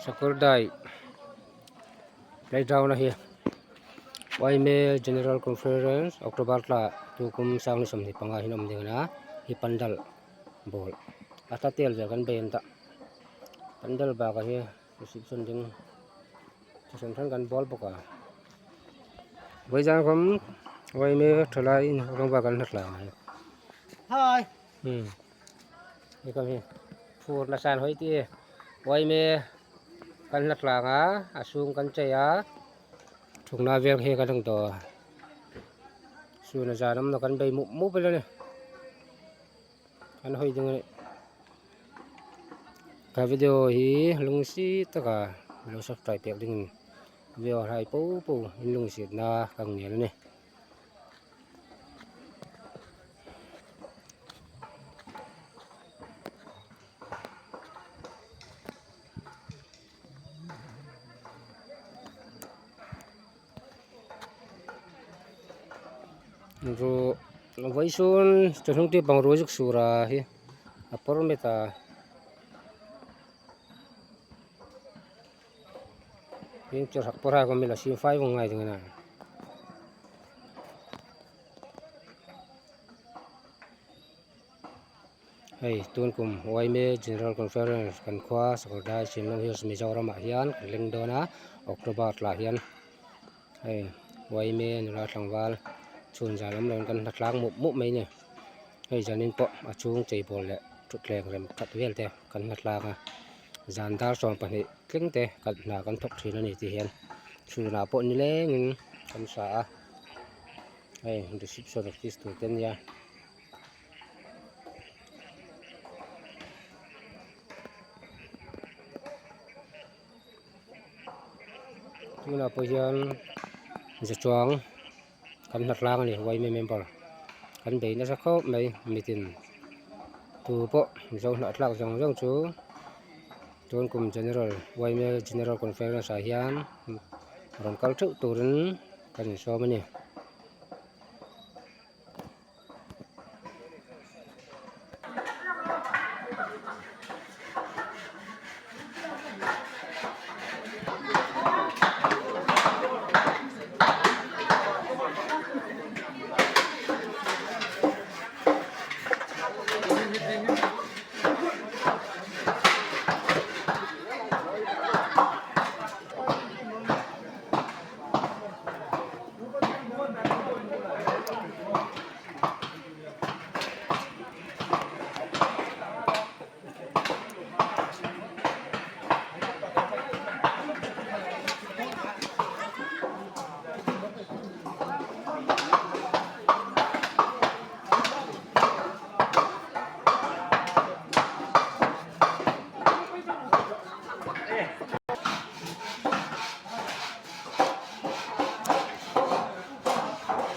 Sakawrdai playground a hi yma general conference October thla tukum sang 25 hian a awm ding a hi pandal ball a ta tel vel kan bei an dah pandal bakah hi reception ding chi hran hran kan bawl bawk a vawiin ram yma thalai in rawng bak an hlat lai Hi. Hei kam hi phur nasa an hawi tih yma kan hlat tlang a a chhung kan chei a thukna vel khi kan ang tawh a chhun a zan awm lo kan bei mup mup vel a ni kan hawi ding a ni ka video hi lung si taka lo subscribe pek ding video hlai po po in lung zirna ka ngel a ni. Ru vawisawn chawhnung te bang rual zuk sur a hi a pawr met a. Tin chaw hak pawh rak awm ila sim fai vang ngai ding a Hei tun kum yma General Conference kan khua Sakawrdai Chinlung Hills Mizoram ah hian kan leng dawn a October tlah hian hei yma nula tlangval chhun zan awm loin kan hna tlang mup mup mai a ni hei zanin pawh a chhung cheibawl leh thutthleng rem khat vel te kan hna tlang a zan dar 12 tling te kan hna kan thawk thin a ni tih hian chhunah pawh nilengin kan sa a hei reception office tur te ania. Tunah pawh hian ze chuang kan hna tlang a ni yma member kan bei nasa khawp mai mitin tu pawh mizo hnahtlak zawng zawng chu tun kum general yma general conference ah hian rawn kal theuh turin kan insawm a ni.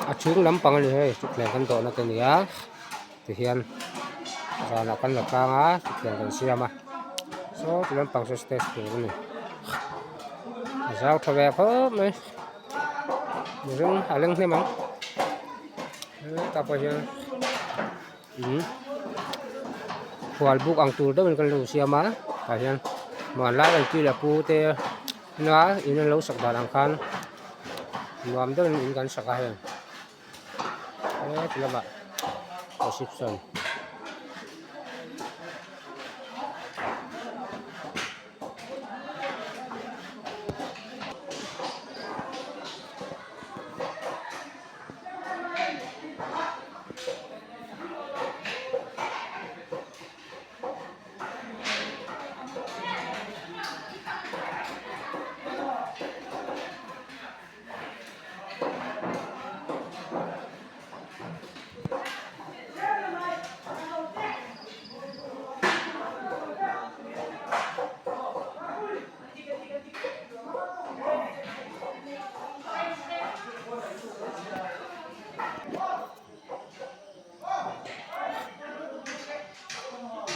A chhung lampang a ni hei thutthleng kan dawhna te a ni a tihian zanah kan la tlang a thutthleng kan siam a saw ti lampang saw stage tur a ni a zau tha ve khawp mai mihring a leng hnem ang hetah pawh hian in hual buk ang tur deuhin kan lo siam a tah hian hmanlai kan pi leh pu te ina in an lo sak dan ang khan nuam deuhin in kan sak a heng heti lamah reception.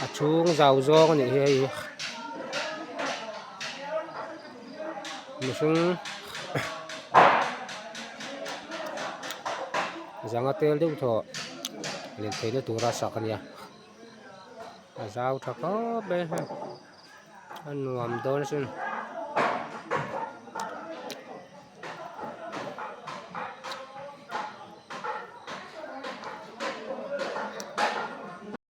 A chhung zau zawng a nih hi hei mihring zanga tel deuh thaw len theihna tura sak a nia a zau tha khawp mai a hei. A nuam dawn asin.